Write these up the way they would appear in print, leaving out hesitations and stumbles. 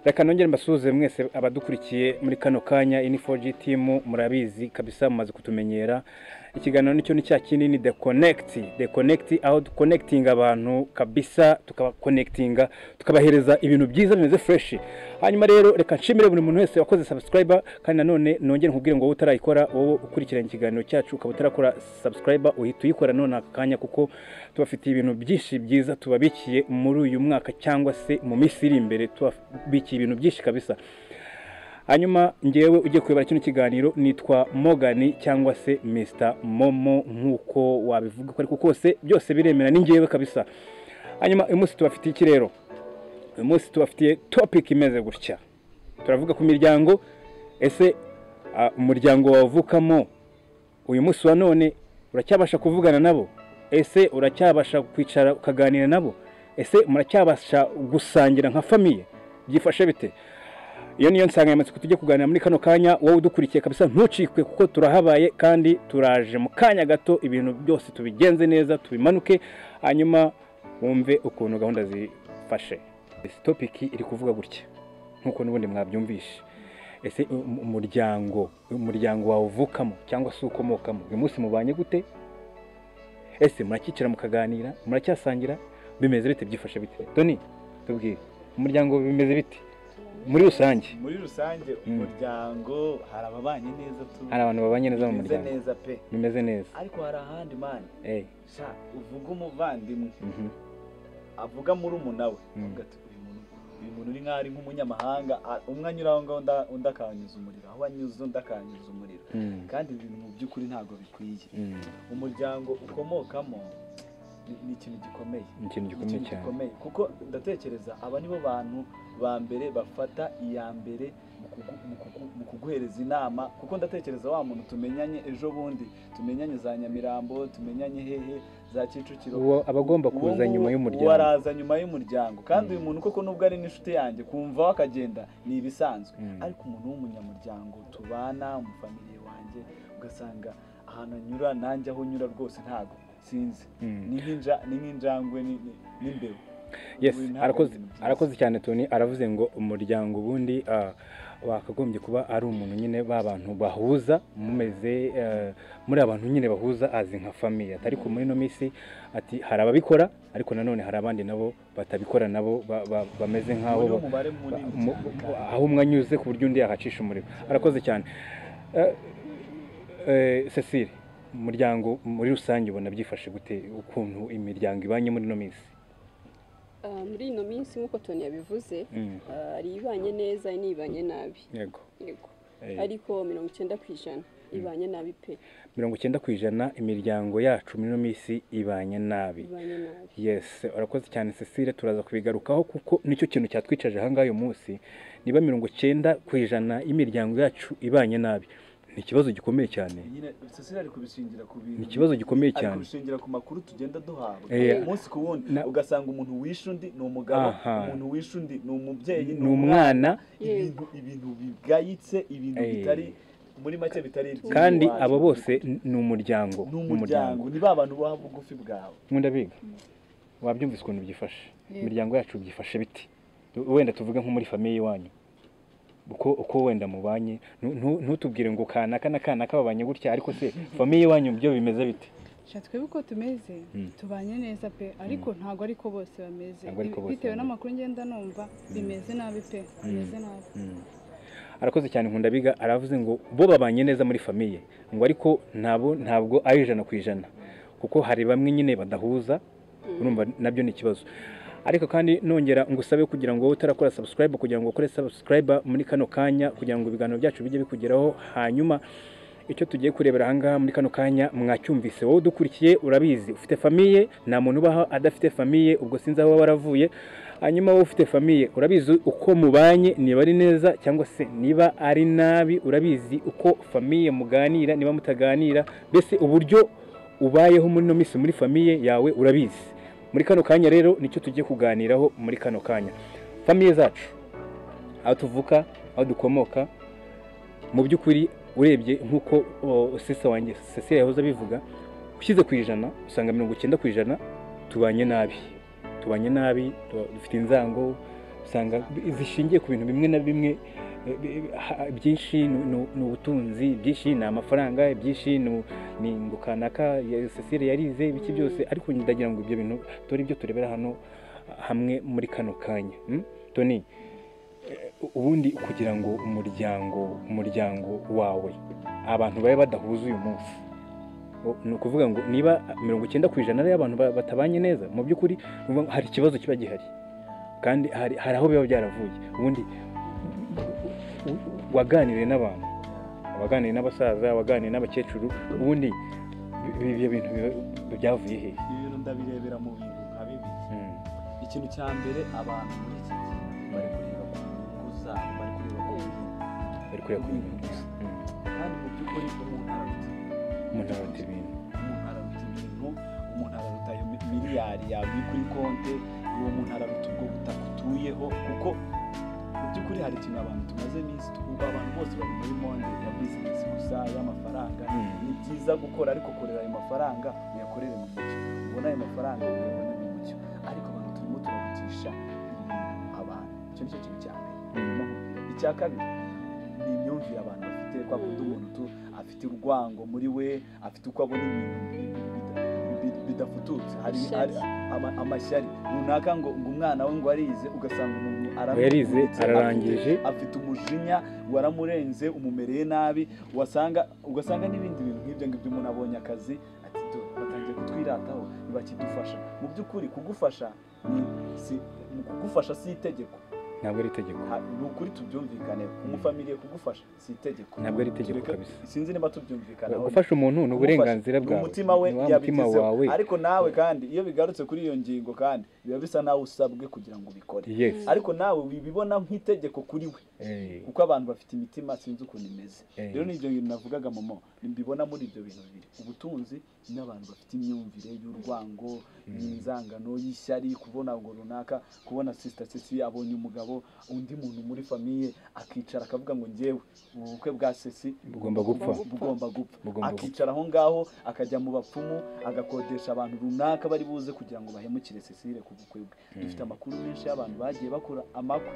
Reka nongere mbasuhuze mwese abadukurikiye muri kano kanya. Ini 4G team murabizi kabisa, mumaze kutumenyera. Ikiganiro nicyo ni cya kinini, The Connect, The Connect, aho connecting abantu kabisa, tukaba connectinga, tukabahereza ibintu byiza bimeze fresh. Hanyuma rero reka nshimire buri muntu wese wakoze subscribe, kandi nanone nongere nkubwire ngo wowe utarayikora, wowe ukurikiranye ikiganiro cyacu ukaba utarakora subscribe, uhita uyikora none aka kanya, kuko tubafitiye ibintu byinshi byiza tubabikiye muri uyu mwaka cyangwa se mu minsi iri imbere, tubabikiye ibintu byinshi kabisa. Hanyuma ngewe ugiye kuyobora kino kiganiro nitwa Morgan cyangwa se Mr Momo, nkuko wabivuga ko ariko kose byose biremera, ni ngewe kabisa. Hanyuma uyu munsi tubafitiye iki rero? Uyu munsi tubafitiye topic imeze gutya. Turavuga ku miryango. Ese umuryango wavukamo uyu munsi wa none uracyabasha kuvugana nabo? Ese uracyabasha kwicara ukaganira nabo? Ese muracyabasha gusangira nka famille? Byifashe bite? Iyo niyo nsanganyamatsiko tujye kuganira muri kano kanya. Wowe udukurikiye kabisa ntucikwe, kuko turahabaye kandi turaje mu kanya gato, ibintu byose tubigenze neza, tubimanuke, hanyuma wumve ukuntu gahunda zifashe. Ese topic iri kuvuga gutya nkuko n'ubundi mwabyumvishe. Ese umuryango wawe uvukamo cyangwa se ukomokamo uyu munsi mubanye gute? Ese murakicara mukaganira, muracyasangira, bimeze bite, byifashe bite? Tony, tubwire umuryango bimeze bite muri rusange? Muri rusange umuryango hari ababanye neza tu, hari abantu babanye neza mu bimeze muryango neza pe, bimeze neza, ariko hari ahandi man sha uvuga umuvandimwe avuga muri umunawe avuga ati uyu muntu ni nk'ari nk'umunyamahanga, umwe anyura aho ngaho undi akanyuza umuriro, aho anyuze undi akanyuza umuriro, kandi ibintu mu by'ukuri ntabwo bikwiye. Umuryango ukomokamo ni ikintu gikomeye, ni ikintu gikomeye cyane, kuko ndatekereza aba nibo bantu ba mbere bafata iya mbere mu kuguhereza inama, kuko ndatekereza wa muntu tumenyanye ejo bundi, tumenyanye za Nyamirambo, tumenyanye hehe za Kicukiro, uwo abagomba kuza nyuma y'umuryango, uwo araza nyuma y'umuryango. Kandi uyu muntu koko nubwo ari n'inshuti yanjye kumva wakagenda ni ibisanzwe, ariko umuntu w'umunyamuryango tubana, umufamiliye wanjye, ugasanga ahantu anyura nanjye aho nyura rwose ntago sinzi, ni nk'injangwe n'imbeba. Yes, arakoze cyane Tony. Aravuze ngo umuryango ubundi wakagombye kuba ari umuntu nyine b'abantu bahuza, mumeze muri abantu nyine bahuza azi nka famille. Ariko muri no minsi ati hari ababikora, ariko nanone hari abandi nabo batabikora, nabo bameze nkaho aho umwe anyuze ku buryo undi yahacisha umuriro. Arakoze cyane. Cecile, umuryango muri rusange ubona byifashe gute, ukuntu imiryango ibanye muri no minsi? Muri ino minsi nkuko Tony yabivuze, ari ibanye neza n'ibanye nabi. Yego. Yego. Ariko 90% ibanye nabi pe. 90% imiryango yacu muri ino minsi ibanye nabi. Ibanye nabi. Yes, urakoze cyane Cecile, turaza kubigarukaho kuko nicyo kintu cyatwicaje aha ngaho uyu munsi. Niba 90% imiryango yacu ibanye nabi, ni ikibazo gikomeye cyane. Nyine Cecile ari kubishingira ku bintu, ni ikibazo gikomeye cyane, ari kubishingira ku makuru tugenda duhabwa umunsi ku wundi, ugasanga umuntu wishe undi ni umugabo, umuntu wishe undi ni umubyeyi, ni umwana, ibintu bigayitse, ibintu bitari muri make bitari, kandi abo bose ni umuryango, ni umuryango, ni ba bantu ba bugufi bwawe. Nkunda biga wabyumvise ukuntu byifashe imiryango yacu byifashe biti? Wenda tuvuge nko muri famille iwanyu uko wenda mubanye, ntutubwire ngo kanaka na kanaka babanye gutya, ariko se famille iwanyu byo bimeze bite? Sha twebwe uko tumeze tubanye neza pe, ariko ntago ariko bose bameze, bitewe n'amakuru ngenda numva bimeze nabi pe, bimeze nabi. Arakoze cyane Nkunda biga, aravuze ngo bo babanye neza muri famille, ngo ariko ntabwo ari 100%, kuko hari bamwe nyine badahuza, urumva nabyo ni ikibazo. Ariko kandi nongera ngusabe kugira ngo utarakora subscribe, kugira ngo ukore subscribe muri kano kanya, kugira ngo ibiganiro byacu bijye bikugeraho. Hanyuma icyo tugiye kurebera aha ngaha muri kano kanya mwacyumvise, wowe udukurikiye urabizi, ufite famille, nta muntu ubaho adafite famille, ubwo sinzi aho waravuye. Hanyuma wowe ufite famille urabizi uko mubanye, niba ari neza cyangwa se niba ari nabi, urabizi uko famille muganira, niba mutaganira, mbese uburyo ubayeho muri no minsi muri famille yawe urabizi. Muri kano kanya rero nicyo tugiye kuganiraho muri kano kanya. Famille zacu, aho tuvuka, aho dukomoka, mu by'ukuri urebye nkuko sisa wanjye Cecile yahoze abivuga, ushyize ku 100 usanga 90% tubanye nabi, tubanye nabi, dufite inzango, Usanga zishingiye ku bintu bimwe na bimwe, byinshi ni ubutunzi, byinshi ni amafaranga, byinshi ni ngo kanaka Cecile yarize ibiki byose. Ariko ndagira ngo ibyo bintu turi byo turebera hano hamwe muri kano kanya. Tony, ubundi kugira ngo umuryango wawe abantu babe badahuza uyu munsi, ni ukuvuga ngo niba 90% ari abantu batabanye neza, mu by'ukuri hari ikibazo kiba gihari kandi hari aho biba byaravuye. Ubundi waganiriye n'abantu, waganiriye n'abasaza, waganiriye n'abakecuru, ubundi ibyo bintu byavuye hehe? Ibintu ndabirebera mu bintu nka bibiri. Ikintu cya mbere, abantu muri iki gihe bari kureba ku nyungu zabo, bari kureba ku bintu, bari kureba ku nyungu gusa. Kandi mu by'ukuri umuntu araruta ibintu, umuntu araruta ibintu, umuntu araruta ayo miliyari yawe iri kuri konte, uwo muntu araruta ubwo butaka utuyeho. Kuko mu by'ukuri hari ikintu abantu tumaze iminsi tuvuga, abantu bose bari muri monde ya bizinesi gusa y'amafaranga. Ni byiza gukora, ariko korera ayo mafaranga uyakorere mu mucyo, ubone ayo mafaranga uyabone mu mucyo. Ariko abantu turimo turarutisha ibintu abantu. Icyo nicyo kintu cya mbere. Icya kabiri ni imyumvire abantu bafite, kwa kundi umuntu afite urwango muri we, afite uko abona ibintu bidafututse, hari amashyari runaka, ngo umwana we ngo arize, ugasanga umuntu yarize ararangije, afite umujinya waramurenze, umumereye nabi, ugasanga n'ibindi bintu nk'ibyo ngibyo. Umuntu abonye akazi ati dore batangiye kutwirataho, ntibakidufasha. Mu by'ukuri kugufasha kugufasha si itegeko, ntabwo ari itegeko. Ni ukuri tubyumvikane, umufamiliye kugufasha si itegeko, ntabwo ari itegeko kabisa. Sinzi niba tubyumvikana. Gufasha umuntu ni uburenganzira bwawe, umutima we yabigezeho. Ariko nawe kandi iyo bigarutse kuri iyo ngingo kandi biba bisa nawe usabwe kugira ngo ubikore, ariko nawe wibibona nk'itegeko kuri we, kuko abantu bafite imitima sinzi ukuntu imeze. Rero n'ibyo bintu navugaga momo mbibona muri ibyo bintu bibiri, ubutunzi n'abantu bafite imyumvire y'urwango, y'inzangano, y'ishyari, kubona ngo runaka, kubona sister Ceci abonye umugabo, undi muntu muri famiye akicara akavuga ngo njyewe ubukwe bwa Ceci bugomba gupfa, bugomba gupfa, akicara aho ngaho akajya mu bapfumu, agakodesha abantu runaka bari buze kugira ngo bahemukire Cecile ku bukwe bwe. Dufite amakuru menshi y'abantu bagiye bakora amakwe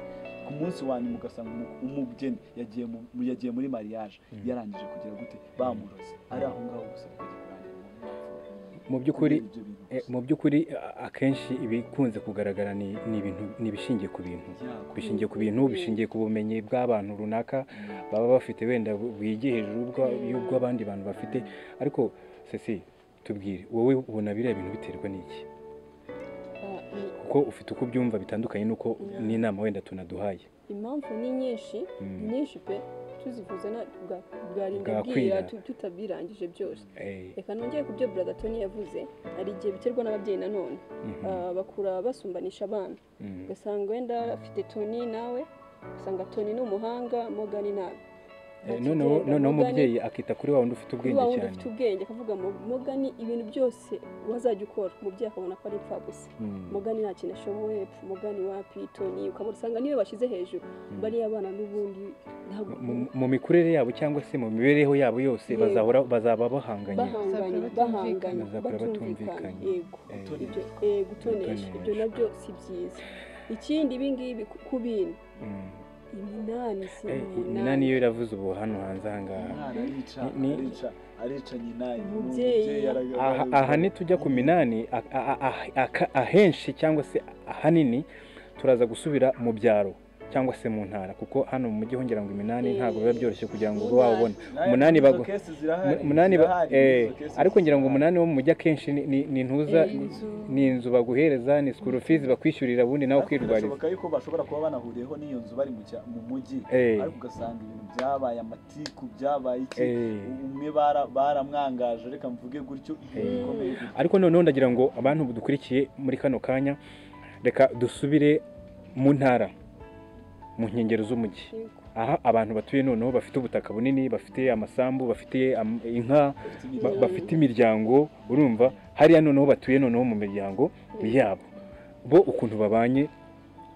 ku munsi wa nyuma ugasanga umugeni yagiye muri mariage yarangije kugira gute, bamuroze ari aho ngaho gusa bikajya kurangira. Mu by'ukuri akenshi ibikunze kugaragara ni ibintu ni ibishingiye ku bintu, bishingiye ku bintu, bishingiye ku bumenyi bw'abantu runaka baba bafite, wenda bwigiye hejuru y'ubw'abandi bantu bafite. Ariko Ceci, tubwire wowe ubona biriya bintu biterwa n'iki? Kuko ufite uko ubyumva bitandukanye n'uko n'inama wenda tunaduhaye. Impamvu ni nyinshi, ni nyinshi pe, tuzivuze bwarinda bwira tutabirangije byose. Reka nongere ku byo brother Tony yavuze, hari igihe biterwa n'ababyeyi nanone. Bakura basumbanisha abana, ugasanga wenda afite Tony, nawe usanga Tony ni umuhanga, Morgan nabi. Noneho umubyeyi akita kuri wa wundi ufite ubwenge cyane, ufite ubwenge akavuga Morgan ibintu byose wazajya ukora, umubyeyi akabona ko ari impfabusa, Morgan nta kintu ashoboye, Morgan wapi, Tony ukabona usanga niwe bashyize hejuru bariya bana n'ubundi mu mikurire yabo cyangwa se mu mibereho yabo yose bazahora bazaba bahanganye, batumvikanye. Yego, gutonesha ibyo nabyo si byiza. Ikindi ibi ngibi ku bintu iminani, si iminani yo iravuze ubu hano hanze aha ngaha, arica nyina umubyeyi. Aha nitujya ku minani ahenshi cyangwa se ahanini turaza gusubira mu byaro cyangwa se mu ntara, kuko hano mu mujyi hongera ngo iminani ntabwo biba byoroshye kugira ngo ube wawubona. Umunani bago umunani, ariko ngira ngo umunani wo mu mujyi akenshi ni ntuza, ni inzu baguhereza, ni school fees bakwishyurira, ubundi nawe kwirwariza. Bishoboka yuko bashobora kuba banahuriyeho n'iyo nzu bari mu mujyi, ariko ugasanga ibintu byabaye amatiku, byabaye iki, umwe baramwangaje, reka mvuge gutyo, bikomeye. Ariko noneho ndagira ngo abantu dukurikiye muri kano kanya, reka dusubire mu ntara, mu nkengero z'umujyi, aha abantu batuye noneho bafite ubutaka bunini, bafite amasambu, bafite inka, bafite imiryango, urumva hariya noneho batuye noneho mu miryango yabo, bo ukuntu babanye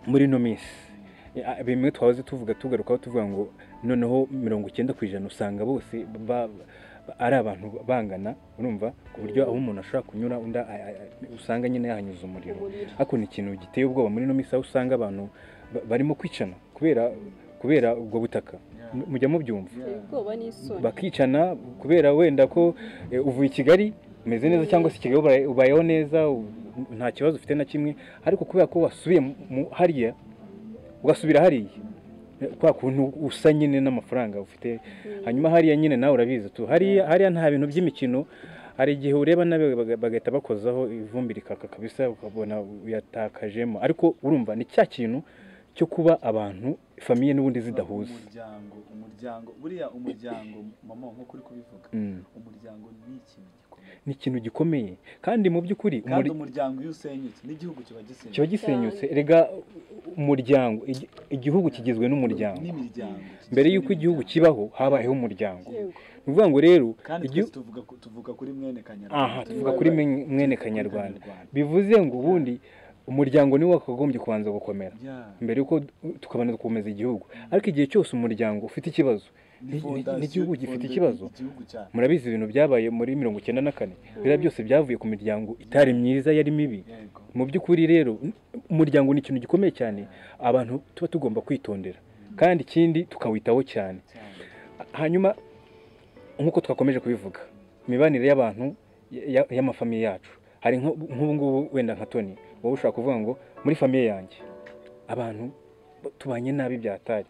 muri no minsi. Bimwe twahoze tuvuga tugarukaho tuvuga ngo noneho 90% usanga bose ari abantu bangana, urumva ku buryo aho umuntu ashobora kunyura undi usanga nyine yahanyuza umuriro. Ariko ni ikintu giteye ubwoba muri no minsi, aho usanga abantu barimo kwicana kubera ubwo butaka. Mujya mubyumva bakicana kubera wenda ko uvuye i Kigali umeze neza cyangwa se i Kigali ubayeho neza nta kibazo ufite na kimwe, ariko kubera ko wasubiye hariya ugasubira hariya kwa kuntu usa nyine n'amafaranga ufite, hanyuma hariya nyine nawe urabizi tu hariya nta bintu by'imikino. Hari igihe ureba nabe bagahita bakozaho ivumbi rikaka kabisa ukabona uyatakajemo, ariko urumva ni cya kintu cyo kuba abantu famille n'ubundi zidahuza. Umuryango buriya umuryango mama nkuko uri kubivuga, umuryango ni ikintu gikomeye, ni ikintu gikomeye kandi mu by'ukuri kandi umuryango iyo usenyutse n'igihugu kiba gisenyutse. Erega umuryango, igihugu kigizwe n'umuryango, mbere y'uko igihugu kibaho habayeho umuryango. Ni ukuvuga ngo rero kandi tuvuga kuri mwene Kanyarwanda, aha tuvuga kuri mwene Kanyarwanda, bivuze ngo ubundi umuryango niwo wakagombye kubanza gukomera mbere yuko tukabana gukomeza igihugu. Ariko igihe cyose umuryango ufite ikibazo n'igihugu gifite ikibazo. Murabizi ibintu byabaye muri 94, biriya byose byavuye ku miryango itari myiza yari mibi. Mu by'ukuri rero umuryango ni ikintu gikomeye cyane abantu tuba tugomba kwitondera, kandi ikindi tukawitaho cyane. Hanyuma nk'uko twakomeje kubivuga, imibanire y'abantu y'amafamiye yacu, hari nk'ubu ngubu wenda nka Tony wowe ushobora kuvuga ngo muri famiye yanjye abantu tubanye nabi byatari,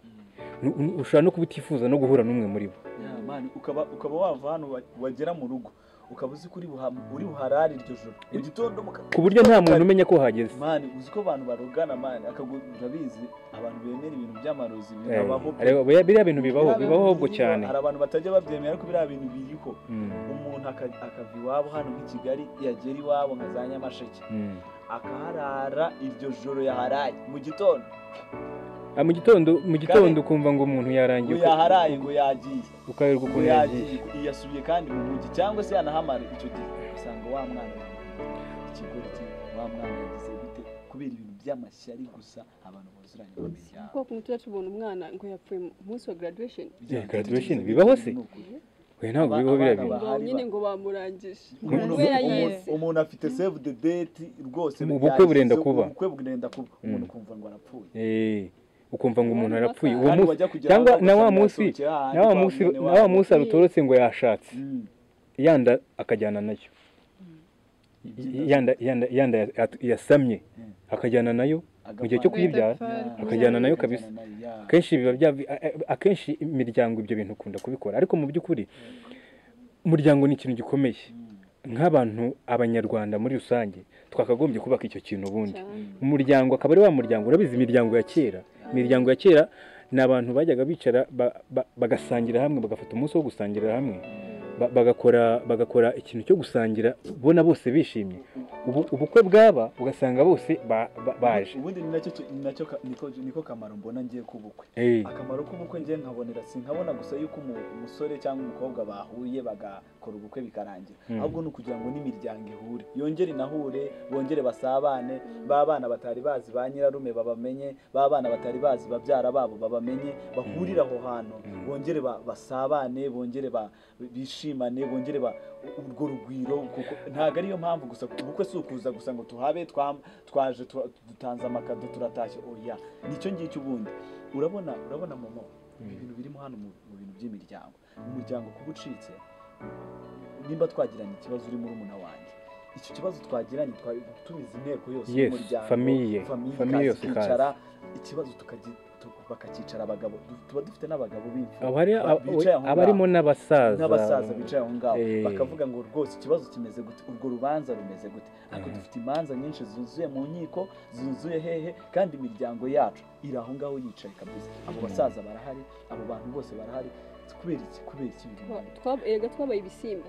ushobora no kuba utifuza no guhura n'umwe muri bo. Ukaba wava hano wagera mu rugo ukaba uzi ko uri buharare iryo joro mu gitondo, ku buryo nta muntu umenya ko uhageze. Mani uzi ko abantu barogana mani, urabizi abantu bemera ibintu by'amarozi binabaho, biriya bintu bibaho ubwo cyane. Hari abantu batajya babyemera ariko biriya bintu biriho. Umuntu akava iwabo hano nk'i Kigali yagera iwabo nka za Nyamasheke akaharara iryo joro yaharaye mu gitondo. Mu gitondo ukumva ngo umuntu yarangiye, ngo yaharaye, ngo yagiye, ukaberwa ukuntu yagiye, yasubiye kandi mu mujyi cyangwa se yanahamara icyo gihe usanga wa mwana ikigoryi, wa mwana yagize gute kubera ibintu by'amashyari gusa abantu buzuranye mu miryango. Kuko kumutira tubona umwana ngo yapfuye umunsi wa graduation. Graduation bibaho se? We ntabwo bibaho biriya bintu. Nyine ngo bamurangije. Umuntu afite save the date rwose, ubukwe burenda kuba, umuntu kumva ngo arapfuye. Ukumva ngo umuntu arapfuye uwo munsi, cyangwa na wa munsi arutorotse ngo yashatse yanda akajyana nayo, yanda yasamye akajyana nayo mu gihe cyo kuyibyara akajyana nayo kabisa. Kenshi biba akenshi imiryango ibyo bintu ukunda kubikora, ariko mu by'ukuri umuryango ni ikintu gikomeye. Nk'abantu abanyarwanda muri rusange twakagombye kubaka icyo kintu ubundi. Umuryango akaba ari wa muryango, urabizi imiryango ya kera, imiryango ya kera ni abantu bajyaga bicara bagasangira hamwe, bagafata umunsi wo gusangira hamwe, bagakora ikintu cyo gusangira ubona bose bishimye. Ubukwe bwaba ugasanga bose baje. Ubundi ni nacyo niko kamaro mbona ngiye kubukwe. Akamaro k'ubukwe ngiye nkabonera sinkabona gusa yuko umusore cyangwa umukobwa bahuye bagakora ubukwe bikarangira, ahubwo ni ukugira ngo n'imiryango ihure, yongere inahure, bongere basabane, babana batari bazi ba nyirarume babamenye, babana batari bazi babyara babo babamenye, bahurira aho hantu bongere basabane, bongere bishimane, bongere urwo rugwiro. Kuko ntago ariyo mpamvu gusa ubukwe si ukuza gusa ngo tuhabe twaje dutanze amakado turatashye, oya nicyo ngicyo. Ubundi urabona momo ibintu birimo hano mu bintu by'imiryango, umuryango kuba ucitse, nimba twagiranye ikibazo uri muri murumuna wanjye, icyo kibazo twagiranye tumiza inteko yose y'umuryango, famille yose ikicara, ikibazo bakakicara abagabo, tuba dufite n'abagabo b'imfura abarimo n'abasaza bicaye aho ngaho bakavuga ngo rwose ikibazo kimeze gute, urwo rubanza rumeze gute. Ariko dufite imanza nyinshi zuzuye mu nkiko, zuzuye hehe, kandi imiryango yacu iri aho ngaho yicaye kabisa. Abo basaza barahari, abo bantu bose barahari. Kubera iki erega twabaye ibisimba.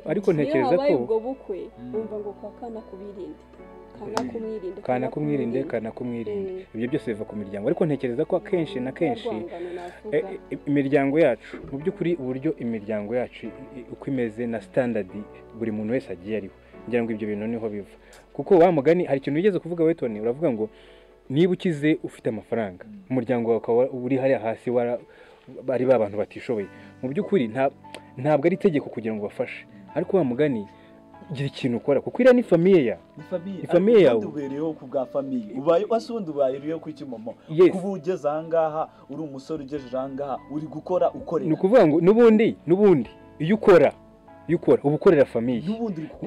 Ariko ntekereza ko ubwo bukwe bumva ngo kwa kana kubirinde kana kumwirinde, ibyo byose biva ku miryango. Ariko ntekereza ko akenshi na kenshi imiryango yacu mu by'ukuri, uburyo imiryango yacu uko imeze na standard buri muntu wese agiye ariho, ngira ngo ibyo bintu niho biva. Kuko wa mugani hari ikintu wigeze kuvuga we Tony, uravuga ngo niba ukize ufite amafaranga umuryango wawe ukaba uri hariya hasi bari ba bantu batishoboye, mu by'ukuri ntabwo ari itegeko kugira ngo bafashe. Ariko wa mugani Gira ikintu ukora kuko iriya ni famille ya. Ni famille yawe. Ubereyeho ku bwa famille. Ubaye wasundi ubayeho ku iki momo. Kuba ugeze aha ngaha uri umusore ugejeje aha ngaha uri gukora ukorera. Ni ukuvuga ngo n'ubundi iyo ukora uba ukorera famille.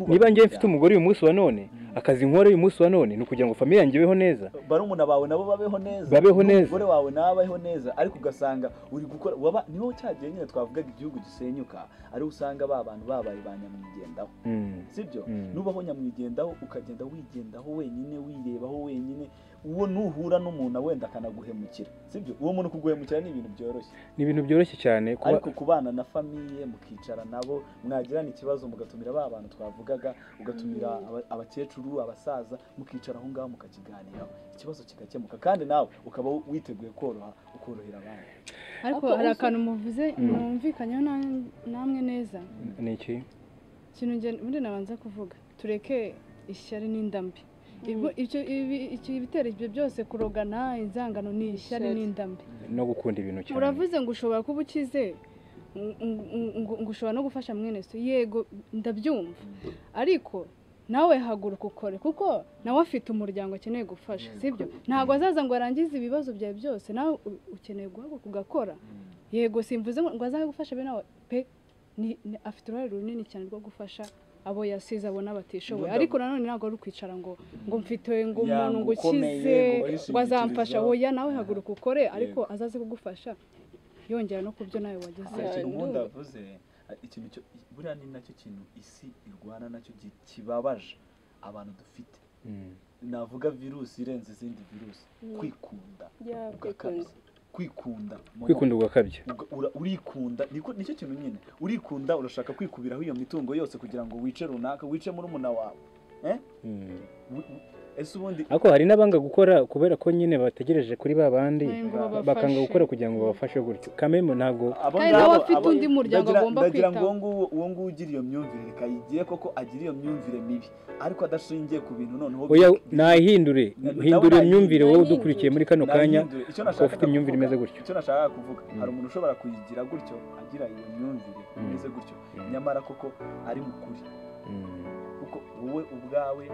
Niba njye mfite umugore uyu munsi wa none akazi nkora uyu munsi wa none ni ukugira ngo famille yanjye ibeho neza. Barumuna bawe nabo babeho neza. Umugore wawe nawe abeho neza ariko ugasanga uri gukora waba niho cyagiye nyine twavugaga igihugu gisenyuka ari usanga ba bantu babaye ba nyamwigendaho. Sibyo? Nubaho nyamwigendaho ukagenda wigendaho wenyine wirebaho wenyine uwo nuhura n'umuntu wenda akanaguhemukira. Sibyo? Uwo muntu kuguhemukira ni ibintu byoroshye. Ni ibintu byoroshye cyane kuba ariko kubana na famille mukicara nabo mwagirana ikibazo mugatumira ba bantu twavugaga ugatumira abakecuru abasaza mukicara aho ngaho mukakiganiraho ikibazo kigakemuka kandi nawe ukaba witeguye koroha ukorohera abandi. Ariko hari akantu muvuze numvikanyeho namwe neza. Ni iki? Ikintu nge ubundi nabanza kuvuga tureke ishyari n'indambi. Icyo ibitera ibyo byose kurogana inzangano ni ishyari n'indambi no gukunda ibintu cyane. Uravuze ngo ushobora kuba ukize ngo ushobora no gufasha mwene so yego ndabyumva ariko nawe haguruka ukore kuko nawe afite umuryango akeneye gufasha sibyo? Ntabwo azaza ngo arangize ibibazo byawe byose nawe ukeneye guhaguruka ugakora. Yego simvuze ngo azagufasha be nawe pe ni afite uruhare runini cyane rwo gufasha abo yasize abona batishoboye ariko nanone ntabwo ari ukwicara ngo mfite ngo umuntu ngo ukize ngo azamfasha oya nawe haguruka ukore ariko azaze kugufasha yongera no kubyo nawe wagize. Ikintu nkunda avuze ikintu cyo buriya ni nacyo kintu isi irwana nacyo kibabaje abantu dufite. Navuga virusi irenze izindi virusi kwikunda. Kwikunda ugakabya. Urikunda nicyo kintu nyine urikunda urashaka kwikubiraho iyo mitungo yose kugira ngo wice runaka wice muri umuna wawe. Ese ubundi ariko hari n'abanga gukora kubera ko nyine bategereje kuri ba bandi bakanga gukora kugira ngo babafashe gutyo. Kamemo ntago kandi nawe afite undi muryango agomba kwitaho. Ndagira ngo uwo nguwo ugira iyo myumvire reka yigiye koko agira iyo myumvire mibi ariko adashingiye ku bintu noneho. Oya nahindure hindure imyumvire wowe udukurikiye muri kano kanya ufite imyumvire imeze gutyo. Icyo nashaka kuvuga hari umuntu ushobora kuyigira gutyo agira iyo myumvire imeze gutyo nyamara koko ari mukuri kuko wowe ubwawe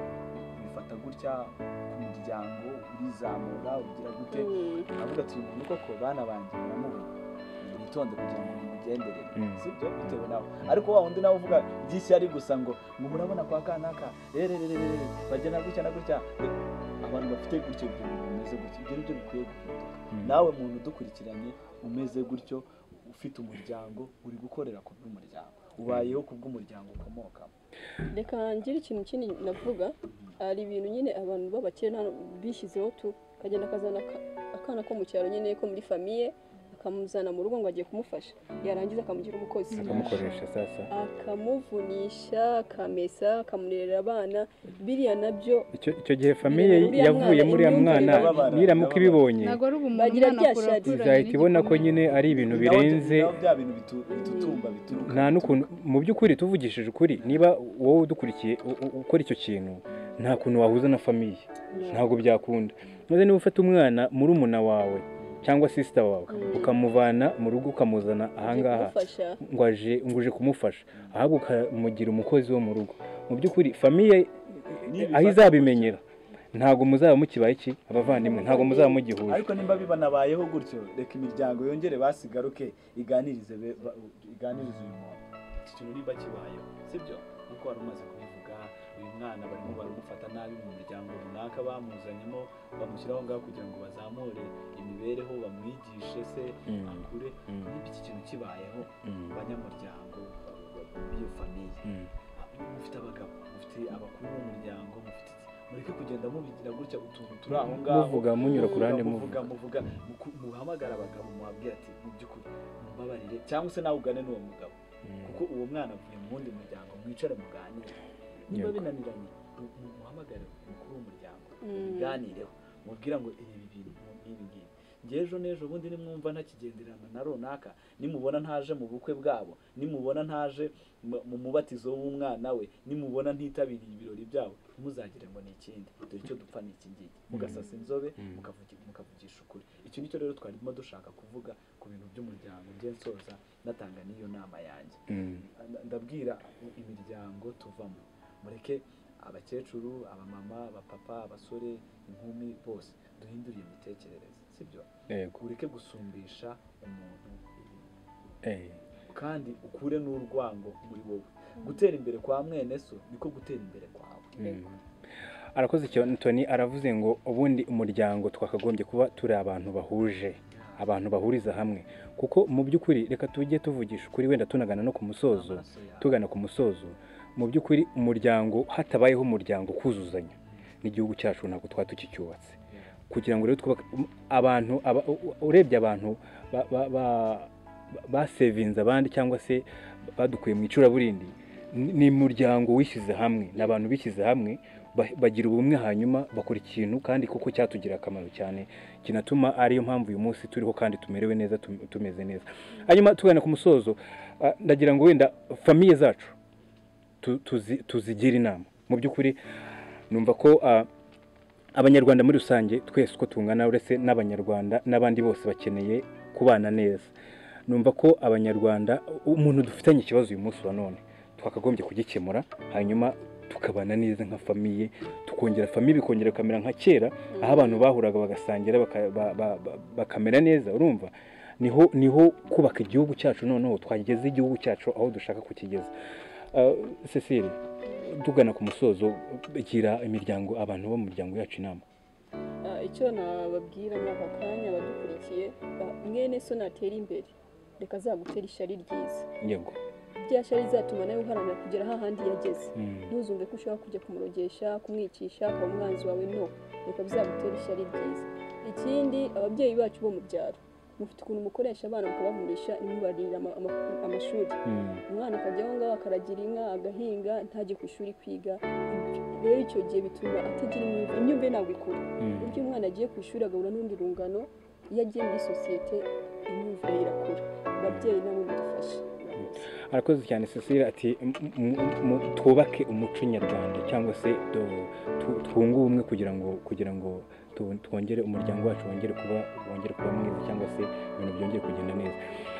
bifata gutya ku muryango urizamura ugira gute avuga ati uyu koko bana banjye muramubona mwitonde kugira ngo mugenderere sibyo bitewe nawe ariko wa undi nawe uvuga by'ishyari gusa ngo murabona kwa kanaka rerererere bagena gutya na gutya abantu bafite gutyo ibyo bimeze gutyo ibyo nibyo bikwiye guhinduka. Nawe muntu udukurikiranye umeze gutyo ufite umuryango uri gukorera ku bw'umuryango ubayeho ku bw'umuryango ukomokamo. Reka ngire ikintu kindi navuga ari ibintu nyine abantu b'abakene bishyizeho tu kagenda kazana akana ko mu cyaro nyine ko muri famille akamuzana mu rugo ngo agiye kumufasha yarangiza akamugira umukozi akamukoresha sasa akamuvunisha akamesa akamurerera abana biriya nabyo icyo gihe famille yavuye muri ya mwana niramuka ibibonye izahita ibona ko nyine ari ibintu birenze nta n'ukuntu mu by'ukuri tuvugishije ukuri niba wowe udukurikiye ukora icyo kintu nta kuntu wahuza na famille ntabwo byakunda. Maze niba ufata umwana murumuna wawe cyangwa sister wawe ukamuvana mu rugo ukamuzana ahangaha ngo aje kumufasha ahubwo ukamugira umukozi wo mu rugo mu by'ukuri famille aho izabimenyera ntabwo muzaba mukibaye iki abavandimwe ntabwo muzaba mugihuje. Ariko nimba bibanabayeho gutyo reka imiryango yongere basigaruke iganirize uyu muntu iki kintu nimba kibayeho sibyo nkuko wari umaze kubivuga uyu mwana barimo baramufata nabi mu muryango runaka bamuzanyemo bamushyiraho ngaho kugira ngo bazamure imibereho bamwigishe se akure niba iki kintu kibayeho banyamuryango b'iyo famille mufite abagabo mufite abakuru b'umuryango mufite mureke kugenda mubigira gutya utuntu turi aho ngaho muvuga munyura ku ruhande muvuga muhamagara abagabo mubabwira ati mu by'ukuri mumbabarire cyangwa se nawe ugane n'uwo mugabo kuko uwo mwana avuye mu wundi muryango mwicare muganire niba binaniranye muhamagare umukuru w'umuryango muganireho mubwira ngo ibi bintu n'ibi ngibi njye ejo n'ejo bundi nimwumva ntakigenderana na runaka nimubona ntaje mu bukwe bwabo nimubona ntaje mu mubatizo w'umwana we nimubona ntitabiriye ibirori byabo ntimuzagire ngo ni ikindi dore icyo dupfa ni iki ngiki mugasasa inzobe mukavugisha ukuri. Icyo nicyo rero twarimo dushaka kuvuga ku bintu by'umuryango njye nsoza natanga n'iyo nama yanjye ndabwira imiryango tuvamo Mureke abakecuru, abamama, abapapa, abasore, inkumi bose duhindure iyo mitekerereze, sibyo? Ureke gusumbisha umuntu ibintu, kandi ukure n'urwango muri wowe. Gutera imbere kwa mwene so niko gutera imbere kwawe. Arakoze cyane Tony, aravuze ngo ubundi umuryango twakagombye kuba turi abantu bahuje, abantu bahuriza hamwe, kuko mu by'ukuri reka tujye tuvugisha ukuri, wenda tunagana no ku musozo, tugana ku musozo. Mu by'ukuri umuryango, hatabayeho umuryango kuzuzanya n'igihugu cyacu ntabwo twaba tukicyubatse. Kugira ngo rero twubake abantu, urebye abantu basevinze abandi cyangwa se badukuye mu icuraburindi, ni umuryango wishyize hamwe, ni abantu bishyize hamwe bagira ubumwe, hanyuma bakora ikintu kandi kuko cyatugira akamaro cyane, kinatuma ariyo mpamvu uyu munsi turiho kandi tumerewe neza, tumeze neza. Hanyuma tugana ku musozo, ndagira ngo wenda famiye zacu tuzigira inama. Mu by'ukuri numva ko abanyarwanda muri rusange twese uko tungana, uretse n'abanyarwanda n'abandi bose bakeneye kubana neza. Numva ko abanyarwanda, umuntu dufitanye ikibazo uyu munsi wa none twakagombye kugikemura, hanyuma tukabana neza nka famiye, tukongera famiye bikongera kamera nka kera, aho abantu bahuraga bagasangira bakamera neza. Urumva niho kubaka igihugu cyacu, noneho twageze igihugu cyacu aho dushaka kukigeza. Cecile, tugana ku musozo, gira imiryango, abantu bo mu miryango yacu inama. Icyo nababwira muri aka kanya badukurikiye, mwene so natera imbere reka azagutera ishyari ryiza. Yego, rya shyari rizatuma nawe uharanira kugera hahandi yageze. Ntuzumve ko ushobora kujya kumurogesha, kumwicisha, akaba umwanzi wawe, no, reka bizagutera ishyari ryiza. Ikindi, ababyeyi bacu bo mu byaro, mufite ukuntu mukoresha abana mukabavurisha, ntimubarire amashuri. Umwana akajya aho ngaho akaragira inka, agahinga, ntajye ku ishuri kwiga. Rero icyo gihe bituma atagira imyumvire, ntabwo ikura. Burya umwana agiye ku ishuri agahura n'urundi rungano, iyo agiye muri sosiyete imyumvire irakura. Ababyeyi nabo mudufashe. Arakoze cyane Cecile, ati twubake umuco nyarwanda cyangwa se twunge ubumwe kugira ngo twongere umuryango wacu wongere kuba mwiza, cyangwa se ibintu byongere kugenda neza.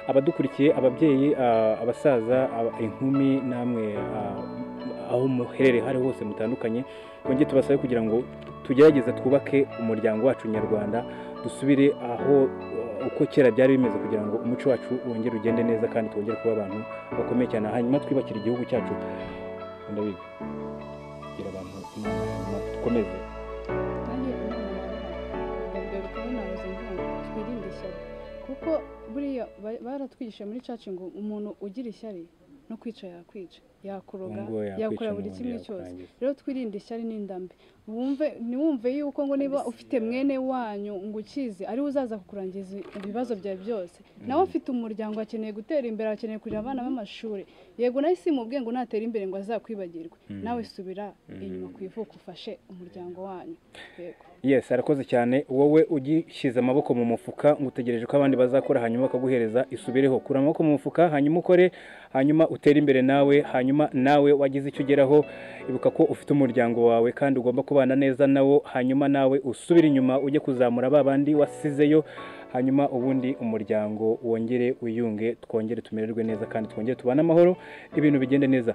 Abadukurikiye, ababyeyi, abasaza, inkumi, namwe aho muherereye hari hose mutandukanye, twongere tubasabe kugira ngo tugerageze twubake umuryango wacu nyarwanda, dusubire aho uko kera byari bimeze, kugira ngo umuco wacu wongere ugende neza kandi twongere kuba abantu bakomeye cyane, hanyuma twibakire igihugu cyacu. Ndabiga kugira abantu inama, dukomeze. Twirinde ishyari, kuko buriya baratwigisha muri cacu ngo umuntu ugira ishyari no kwica yakwica, yakuroga, yakora buri kimwe cyose. Rero twirinde ishyari n'indambi. Wumve yuko ngo niba ufite mwene wanyu ngo ukize ari uzaza kukurangiza ibibazo byawe byose. Nawe ufite umuryango akeneye gutera imbere, akeneye kurira abana b'amashuri. Yego nawe si mubwe ngo natera imbere ngo azakwibagirwe. Nawe subira inyuma ku ivuko ufashe umuryango wanyu. Yego. Yes, arakoze cyane. Wowe ugishyize amaboko mu mufuka ngo utegereje ko abandi bazakora hanyuma bakaguhereza, isubireho. Kura amaboko mu mufuka hanyuma ukore, hanyuma utere imbere nawe, hanyuma nawe wagize icyo ugeraho, ibuka ko ufite umuryango wawe kandi ugomba kubana neza nawo, hanyuma nawe usubire inyuma ujye kuzamura babandi wasizeyo, hanyuma ubundi umuryango wongere wiyunge, twongere tumererwe neza kandi twongere tubane amahoro, ibintu bigende neza.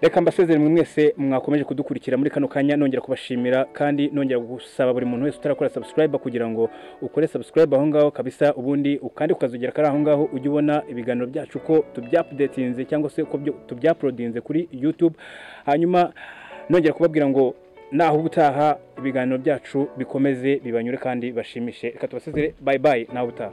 Reka mbasezere mwe mwese mwakomeje kudukurikira muri kano kanya, nongera kubashimira kandi nongera gusaba buri muntu wese utarakora subscribe kugira ngo ukore subscribe aho ngaho kabisa, ubundi ukandi ukazugera kari aho ngaho ujye ubona ibiganiro byacu ko tubyaupdatinze cyangwa se uko tubyauploadinze kuri YouTube. Hanyuma nongera kubabwira ngo naho ubutaha ibiganiro byacu bikomeze bibanyure kandi bashimishe. Reka tubasezere, bye bye, naho ubutaha.